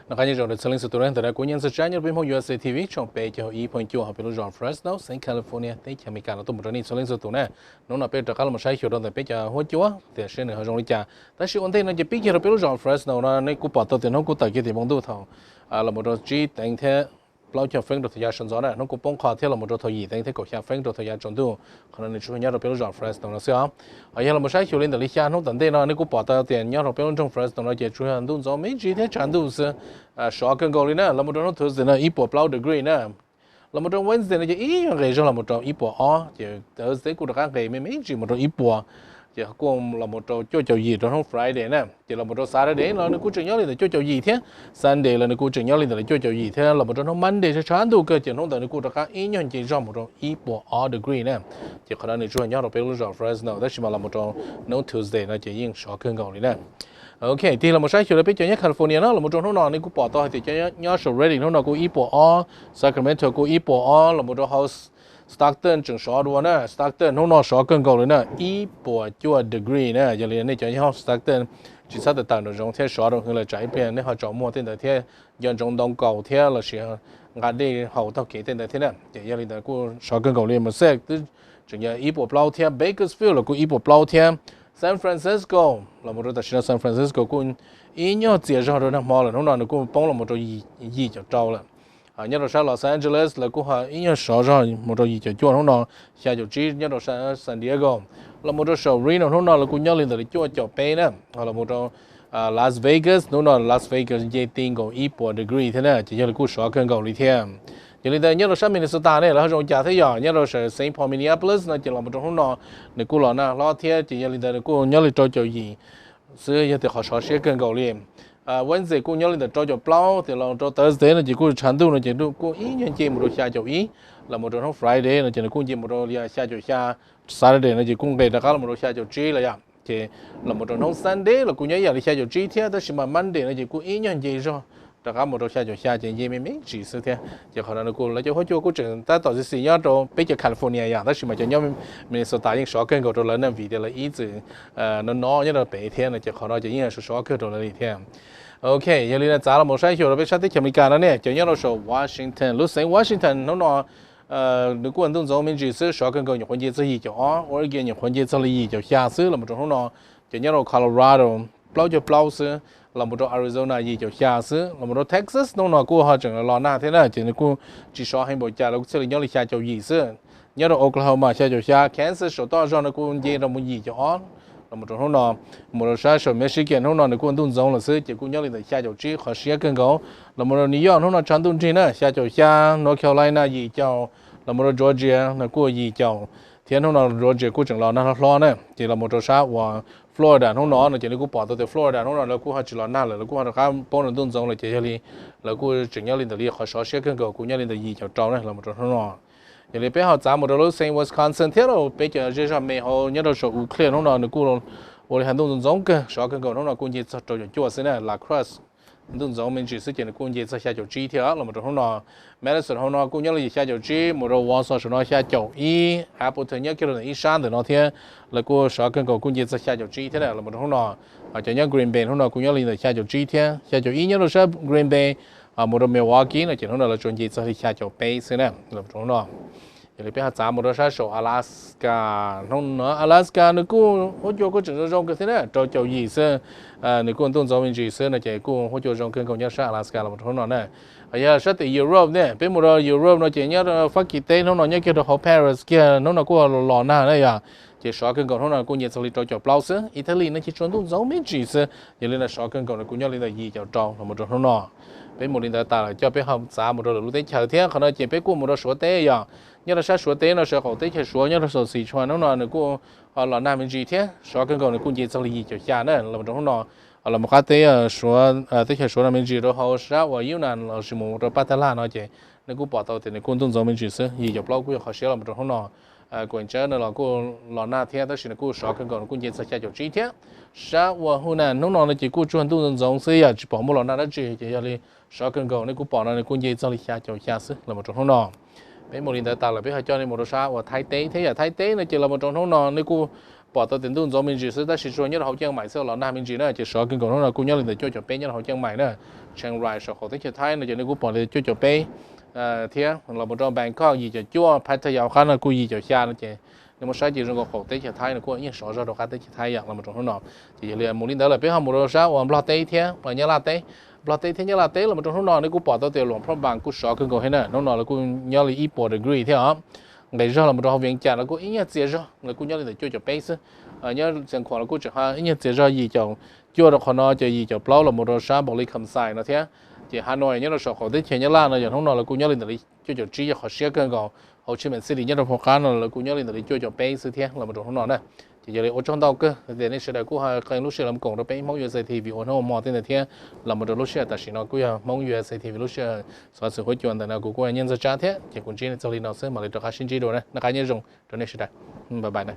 Noj qab nyob zoo rau txhua leej txhua tus na, ntawm no kuv Nyiaj Txwj Tsab nyob rau peb Hmoob U S A T V tshooj peb caug ib phooj cuaj hauv peb lub zos Fresno, Southern California, teb chaws Amelikas los tuaj mus rau nej txhua leej txhua tus na. Hnub no peb rov qab los mus saib xyuas rau ntawm peb cov huab cua tias seb nws ho zoo li cas. Tab sis ua ntej no ces pib kiag rau peb lub zos Fresno no nej kuj pom tau tias hnub kuj tawm kiag tim npoo ntuj thaum los mus rau tsib teev thiab plaub caug feeb rau thaum yav sawv ntxov na, hnub kuj poob qho thiab los mus rau thaum yim teev thiab kaum xya feeb rau thaum yav tsaus ntuj. Qhov no nws tsuas yog nyob rau peb lub zos Fresno no xwb os. Ho yog los mus saib xyuas li ntawm li xya hnub tom ntej no nej kuj pom tau tias nyob rau peb lub nroog Fresno no ces tsuas yog ntuj ntxoov me ntsis thiab tshav ntuj xwb. Sov kawg nkaus li na, los mus rau hnub Tuesday no ib puas plaub degree na. Los mus rau Wednesday no ces ib nyuag nqes zog los mus rau ib puas ob, ces Thursday kuj rov qab nqes me me ntsis mus rau ib puas, ces kuj los mus rau cuaj caum yim rau hnub Friday na, ces los mus rau Saturday los nws kuj tseem nyob li ntawm cuaj caum yim thiab, Sunday los nws kuj tseem nyob li ntawm cuaj caum yim thiab, los mus rau hnub Monday tshav tshav ntuj kawg ces hnub ntawd nws kuj rov qab ib nyuag nce zog mus rau ib puas ob degree na. Ces qhov no nws tsuas nyob rau peb lub zos Fresno tab sis mas los mus rau hnub Tuesday no ces yeej sov kawg nkaus li na. Ok, tig los mus saib xyuas rau peb cov nyob California no, los mus rau hnub no nej kuj pom tau hais tias cov nyob saum Redding hnub no kuj ib puas ob, Sacramento kuj ib puas ob, los mus rau hauv Stockton tseem sov dua na, Stockton hnub no sov kawg nkaus li na, ib puas cuaj degree na. Yog li nej cov nyob Stockton tsis txhob tawm tawm nraum zoov thiab sov rau hwv lawm, tsam ib pliag nej ho tsaus muag tej ntawd thiab nco ntsoov ntoo kaus thiab lossis nqa dej haus taug kev tej ntawd thiab na. Ces yog li ntawd kuj sov kawg nkaus li, Merced twb tseem yog ib puas plaub thiab, Bakersfield los kuj ib puas plaub thiab, San Francisco los mus rau tam sim no San Francisco kuj ib nyuag txias zog rau nag hmo lawm, hnub no nws kuj poob los mus rau yim caum rau lawm. Nyob rau sab Los Angeles lawv kuj ho ib nyuag sov zog mus rau yim caum cuaj hnub no, xya caum tsib nyob rau sab San Diego. Los mus rau saum Reno hnub no lawv kuj nyob li ntawm li cuaj caum peb na. Los mus rau Las Vegas hnub no Las Vegas nce ti nkaus ib puas degree thiab na, ces yog li kuj sov kawg nkaus li thiab. Yog li ntawd nyob rau sab Minnesota ne lawv ho zoo cas thiab yog nyob rau saum Saint Paul Minneapolis no ces los mus rau hnub no nws kuj los nag hlob thiab, ces yog li ntawd nws kuj nyob li rau caum yim xwb, yog tias qhov sov siab kawg nkaus li. Wednesday kuj nyob li ntawm rau caum plaub, ces los rau Thursday no ces kuj tshav ntuj no ces kuj ib nyuag nce mus rau xya caum ib, los mus rau hnub Friday no ces nws kuj nce mus rau li xya caum xya, Saturday no ces kuj nqes rov qab los mus rau xya caum tsib lawm yom. Ces los mus rau hnub Sunday los kuj nyob ib yam li xya caum tsib thiab, tab sis mas Monday no ces kuj ib nyuag nce zog rov qab mus rau xya caum xya, ces nce me me ntsis xwb thiab. Ces qhov no nws kuj lawv cov huab cua kuj tseem tab tom xis xis nyob rau peb cov California yom, tab sis mas cov nyob Minnesota yeej sov kawg nkaus rau lawv na, vim tias lawv ib txwm no no nyob rau pem thiab no, ces qhov no ces yeej sov sov kawg rau lawv li thiab. Ok, yog li no txav los mus saib xyuas rau peb sab teb chaws Amelikas no ne, cov nyob rau saum Washington, lub xeev Washington hnub no nws kuj ntuj ntxoov me ntsis xwb, sov kawg nkaus, nyuam qhuav nce txog yim caum ob, Oregon nyuam qhuav nce txog li yim caum xya xwb. Los mus rau hnub no cov nyob rau Colorado plaub caug plaub xwb, los mus rau Arizona yim caum xya xwb, los mus rau Texas hnub no kuj ho tseem los nag thiab na, ces nws kuj tsis sov heev npaum cas, lawv kuj thiaj li nyob li xya caum yim xwb. Nyob rau Oklahoma xya caum xya, Kansas saum toj zog no kuj nce rau mus yim caum ob. Los mus rau hnub no, mus rau sab saum Michigan hnub no nws kuj ntuj ntxoov lawm xwb, ces kuj nyob li ntawm xya caum tsib, qhov siab kawg nkaus. Los mus rau New York hnub no tshav ntuj nrig na, xya caum xya, North Carolina yim caum, los mus rau Georgia no kuj yim caum, thiab hnub no Georgia kuj tseem los nag hlob hlob na, ces los mus rau sab uas Florida hnub no no ces nws kuj pom tau tias Florida hnub no lawv kuj ho tsis los nag lawm, lawv kuj ho rov qab poob rau ntuj ntxoov lawm, ces yog li lawv kuj tseem nyob li ntawm li qhov sov siab kawg nkaus, kuj nyob li ntawm yim caum rau na los mus rau hnub no. Yog li peb ho txav mus rau lub xeev Wisconsin thiab rau peb cov zej zog me hauv nyob rau saum Eau Claire hnub no nws kuj ua li hais ntuj ntxoov ntxoov kawg, sov kawg nkaus, hnub no kuj nce txog rau caum cuaj xwb na, La Crosse ntuj ntxoov me ntsis xwb ces nws kuj nce txog xya caum tsib thiab los mus rau hnub no. Madison hauv no kuj nyob li xya caum tsib, mus rau Wausau saum no xya caum ib, Appleton nyob kiag rau ntawm ib sab ntawm no thiab lawv kuj sov kawg nkaus kuj nce txog xya caum tsib thiab na los mus rau hnub no. Cov nyob Green Bay hnub no kuj nyob li ntawm xya caum tsib thiab, xya caum ib nyob rau sab Green Bay, mus rau Milwaukee no ces hnub no lawv tsuas nce txog li xya caum peb xwb na los mus rau hnub no. Yog li peb ho txav mus rau sab saum Alaska, hnub no Alaska nws kuj huab cua kuj tseem zoo zoo kawg thiab na, rau caum yim xwb, nws kuj ntuj ntxoov me ntsis xwb no ces kuj huab cua zoo kawg nkaus nyob sab Alaska los mus rau hnub no na. Yog sab tim Europe ne, peb mus rau Europe no ces nyob rau Fab Kis teb hnub no nyob kiag rau hauv Paris kiag hnub no kuj los nag na yom, ces sov kawg nkaus, hnub no kuj nce txog li rau caum plaub xwb. Italy no ces tsuas ntuj ntxoov me ntsis xwb, yog li no sov kawg nkaus nws kuj nyob li ntawm yim caum rau los mus rau hnub no. Peb mus li ntawd tas lawm coj peb ho txav mus rau lwm lub teb chaws thiab, qhov no ces peb kuj mus rau Suav teb yom. Nyob rau sab Suav teb no sawv qaum teb chaws Suav nyob rau saum Sichuan hnub no nws kuj los nag me ntsis thiab, sov kawg nkaus nws kuj nce txog li yim caum xya na los mus rau hnub no. Los mus qab teb Suav, teb chaws Suav no me ntsis rau hauv sab uas Yunnan lossis mus rau Pab Tab Laj no ces nws kuj pom tau tias nws kuj ntuj ntxoov me ntsis xwb, yim caum plaub kuj yog qhov siab los mus rau hnub no. Kuam Tsev no los kuj los nag thiab tab sis nws kuj sov kawg nkaus, nws kuj nce txog xya caum tsib thiab. Sab uas Hunan hnub no no ces kuj tsuas ntuj ntxoov xwb yom, tsis pom muaj los nag dab tsi ces yog li sov kawg nkaus, nej kuj pom no nws kuj nce txog li xya caum xya xwb los mus rau hnub no. Peb mus li ntawd tas lawm peb ho coj nej mus rau sab uas Thaib teb thiab yom. Thaib teb no ces los mus rau hnub no nws kuj pom tau tias ntuj ntxoov me ntsis xwb, tab sis tsuas nyob rau hauv Chiang Mai xwb los nag me ntsis na. Ces sov kawg nkaus hnub no kuj nyob li ntawm cuaj caum peb nyob rau hauv Chiang Mai na. Chiang Rai saum qaum teb chaws Thaib no ces nej kuj pom li cuaj caum peb thiab. Los mus rau Bangkok yim caum cuaj, Pattaya qab no kuj yim caum xya no ces nej mus saib ces zoo nkaus qaum teb chaws Thaib no kuj yeej sov zog rau qab teb chaws Thaib yom. Los mus rau hnub no ces yog li mus li ntawd lawm peb ho mus rau sab uas Nplog teb thiab Nyab Laj teb. Nplog teb thiab Nyab Laj teb los mus rau hnub no nej kuj pom tau tias Luang Prabang kuj sov kawg nkaus thiab na. Hnub no lawv kuj nyob li ib puas degree thiab os. Nqis zog los mus rau hauv Vias Cas lawv kuj ib nyuag txias zog, lawv kuj nyob li ntawm cuaj caum peb xwb. Nyob Xiav Khuam lawv kuj tseem ib nyuag txias zog yim caum cuaj rau qhov no ces yim caum plaub los mus rau sab Npaus Lis Kham Xais no thiab. Ces Hanoi nyob rau saum qaum teb chaws Nyab Laj no yog hnub no lawv kuj nyob li ntawm li cuaj caum tsib yog qhov siab kawg nkaus. Ho Ho Chi Minh City nyob rau hauv qab no lawv kuj nyob li ntawm li cuaj caum peb xwb thiab los mus rau hnub no na. Ces yog li ua tsaug ntau kawg tias nej sawv daws kuj ho qee lub sij hawm los koom rau peb Hmoob U S A T V ua hnub ua hmo tej ntawd thiab. Los mus rau lub sij hawm tam sim no kuj yog Hmoob U S A T V lub sij hawm xov xwm huab cua ntawm no kuv kuj nyiaj ntxawg tsab thiab ces kuv ntsib nej txog li no xwb mam li rov qab sib ntsib dua na. Noj qab nyob zoo rau nej sawv daws. Bye bye na.